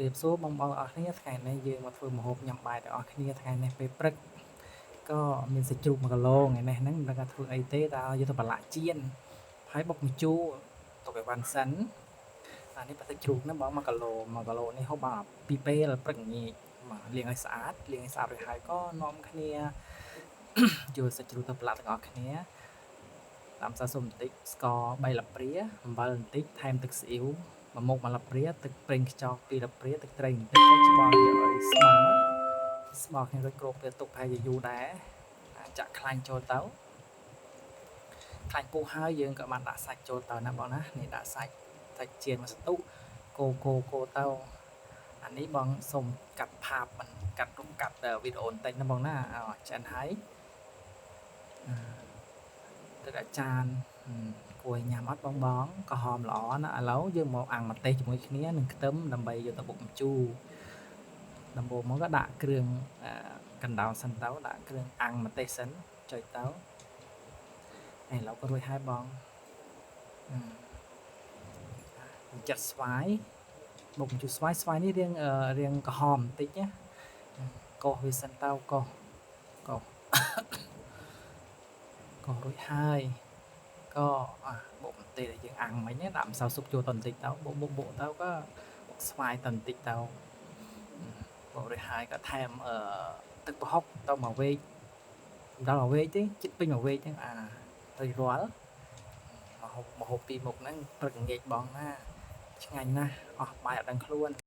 ជម្រាបសួរបងប្អូនអរគ្នាថ្ងៃនេះយើងមកធ្វើម្ហូបញ៉ាំបាយទាំងអស់គ្នាថ្ងៃនេះពេលព្រឹកក៏មានសាច់ជ្រូក1គីឡូថ្ងៃនេះហ្នឹងមិនដឹងថាធ្វើអីទេតើយកទៅប្រឡាក់ចៀនហើយបុកម្ជូរទុកឲ្យបានសិនអានេះប្រសាច់ជ្រូកហ្នឹងបង1គីឡូ1គីឡូនេះហូបបានពីរពេលព្រឹកងាកបាទលាងឲ្យស្អាតលាងឲ្យស្អាតរួចហើយក៏នាំគ្នាយកសាច់ជ្រូកទៅប្រឡាក់ទាំងអស់គ្នាតាមសាសុំបន្តិចស្ករ3ស្លាបព្រាអំបិលបន្តិចថែមទឹកស៊ីអ៊ីវមួយមុខ1ស្លាបព្រាទឹកប្រេងខ្យង2ស្លាបព្រាទឹកត្រីបន្តិចហើយច្បល់យកឲ្យស្មើស្មើគ្នារួចគ្របវាទុកប្រហែលជាយូរដែរចាក់ខ្លាញ់ចូលទៅខ្លាញ់ពុះហើយយើងក៏បានដាក់សាច់ចូលទៅណាបងណានេះដាក់សាច់សាច់ចៀនមួយសន្ទុះគោគោគោទៅអានេះបងសូមកាត់ផាបមិនកាត់រូបកាត់វីដេអូបន្តិចណាបងណាអោឆ្អិនហើយទឹកអាចារ្យគួរឲ្យញ៉ាំអត់បងបងក្រហមល្អណាឥឡូវយើងមកអាំងម្ទេសជាមួយគ្នានឹងខ្ទឹមដើម្បីយកទៅបុកម្ជូរដំបូងមកក៏ដាក់គ្រឿងកណ្ដោសិនទៅដាក់គ្រឿងអាំងម្ទេសសិនចុចទៅឥឡូវក៏រួចហើយបងចិត្តស្វាយបុកម្ជូរស្វាយស្វាយនេះរៀងរៀងក្រហមបន្តិចណាកោសវាសិនទៅកោសកោសកោសរួចហើយក៏បុកម្ទេសដែលយើងអាំងមិញដាក់ម្សៅស៊ុបចូលទៅបន្តិចទៅបុកបុកបុកទៅក៏បុកស្វាយទៅបន្តិចទៅបុករួចហើយក៏ថែមអឺទឹកប្រហុកទៅមួយវែកដល់មួយវែកទេចិត្តពេញមួយវែកហ្នឹងអាទៅរាល់មកហូបមកហូបពីរមុខហ្នឹងព្រឹកងាកបងណាឆ្ងាញ់ណាស់អស់បាយអត់ដឹងខ្លួន។